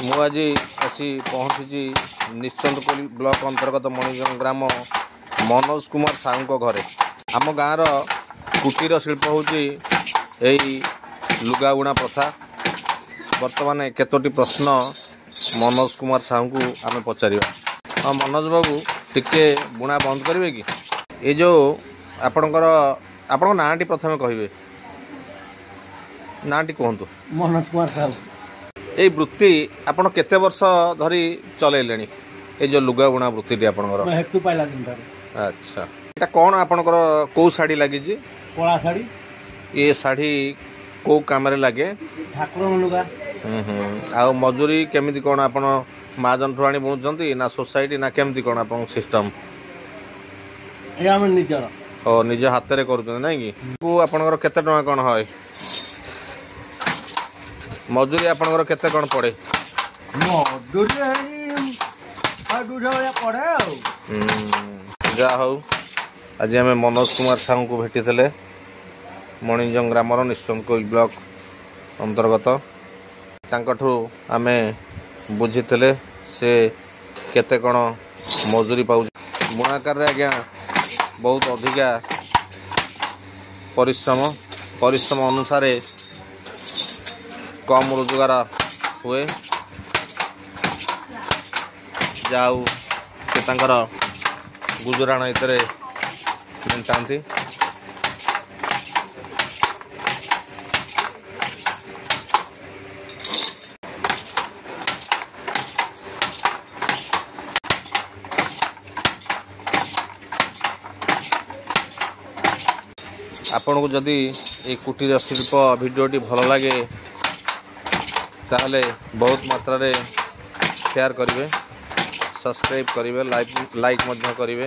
ମୁଁ ଆଜି ଆସି ପହଞ୍ଚିଛି ନିଶ୍ଚନ୍ତକୋଇଲି ବ୍ଲକ ଅନ୍ତର୍ଗତ ମଣିଜଙ୍ଗ ଗ୍ରାମ ମନୋଜ କୁମାର ସାହୁଙ୍କ ଘରେ। ଆମ ଗାଁର କୁଟୀର ଶିଳ୍ପ ହେଉଛି ଏଇ ଲୁଗା ବୁଣା ପ୍ରଥା। ବର୍ତ୍ତମାନ କେତୋଟି ପ୍ରଶ୍ନ ମନୋଜ କୁମାର ସାହୁଙ୍କୁ ଆମେ ପଚାରିବା। ହଁ ମନୋଜ ବାବୁ, ଟିକେ ବୁଣା ବନ୍ଦ କରିବେ କି? ଏ ଯେଉଁ ଆପଣଙ୍କର ଆପଣଙ୍କ ନାଁଟି ପ୍ରଥମେ କହିବେ, ନାଁଟି କୁହନ୍ତୁ। ମନୋଜ କୁମାର ସାହୁ। ଏଇ ବୃତ୍ତି ଆପଣ କେତେ ବର୍ଷ ଧରି ଚଲେଇଲେଣି, ଏଇ ଯେଉଁ ଲୁଗା ବୁଣା ବୃତ୍ତିଟି ଆପଣଙ୍କର? ହେତୁ ପାଇଲା ଦିନଠାରୁ। ଆଚ୍ଛା, ଏଇଟା କ'ଣ ଆପଣଙ୍କର କେଉଁ ଶାଢ଼ୀ ଲାଗିଛି? କଳା ଶାଢ଼ୀ। ଏ ଶାଢ଼ୀ କେଉଁ କାମରେ ଲାଗେ? ଠାକୁରଙ୍କ ଲୁଗା। ହୁଁ। ଆଉ ମଜୁରୀ କେମିତି କ'ଣ, ଆପଣ ମହାଜନଠୁ ଆଣି ବୁଣୁଛନ୍ତି ନା ସୋସାଇଟି ନା କେମିତି କ'ଣ ଆପଣଙ୍କ ସିଷ୍ଟମ୍? ଏ ଆମ ନିଜର। ଓ ନିଜ ହାତରେ କରୁଛନ୍ତି ନାଇଁ କି? ଆପଣଙ୍କର କେତେ ଟଙ୍କା କ'ଣ হয় ମଜୁରୀ? ଆପଣଙ୍କର କେତେ କ'ଣ ପଡ଼େ? ମଜୁରୀ ଏଇ 100-200 ଭଳିଆ ପଡ଼େ ଆଉ। ଯାହା ହଉ, ଆଜି ଆମେ ମନୋଜ କୁମାର ସାହୁଙ୍କୁ ଭେଟିଥିଲେ ମଣିଜଙ୍ଗ ଗ୍ରାମର ନିଶ୍ଚନ୍ତକୋଇଲ ବ୍ଲକ ଅନ୍ତର୍ଗତ। ତାଙ୍କଠୁ ଆମେ ବୁଝିଥିଲେ ସେ କେତେ କ'ଣ ମଜୁରୀ ପାଉଛି। ବୁଣାକାରରେ ଆଜ୍ଞା ବହୁତ ଅଧିକା ପରିଶ୍ରମ, ପରିଶ୍ରମ ଅନୁସାରେ କମ୍ ରୋଜଗାର ହୁଏ। ଯାହା ହଉ, ସେ ତାଙ୍କର ଗୁଜୁରାଣ ଏଥିରେ ମେଣ୍ଟାନ୍ତି। ଆପଣଙ୍କୁ ଯଦି ଏଇ କୁଟୀର ଶିଳ୍ପ ଭିଡ଼ିଓଟି ଭଲ ଲାଗେ, ତାହେଲେ ବହୁତ ମାତ୍ରାରେ ସେୟାର କରିବେ, ସବସ୍କ୍ରାଇବ୍ କରିବେ, ଲାଇକ୍ ମଧ୍ୟ କରିବେ।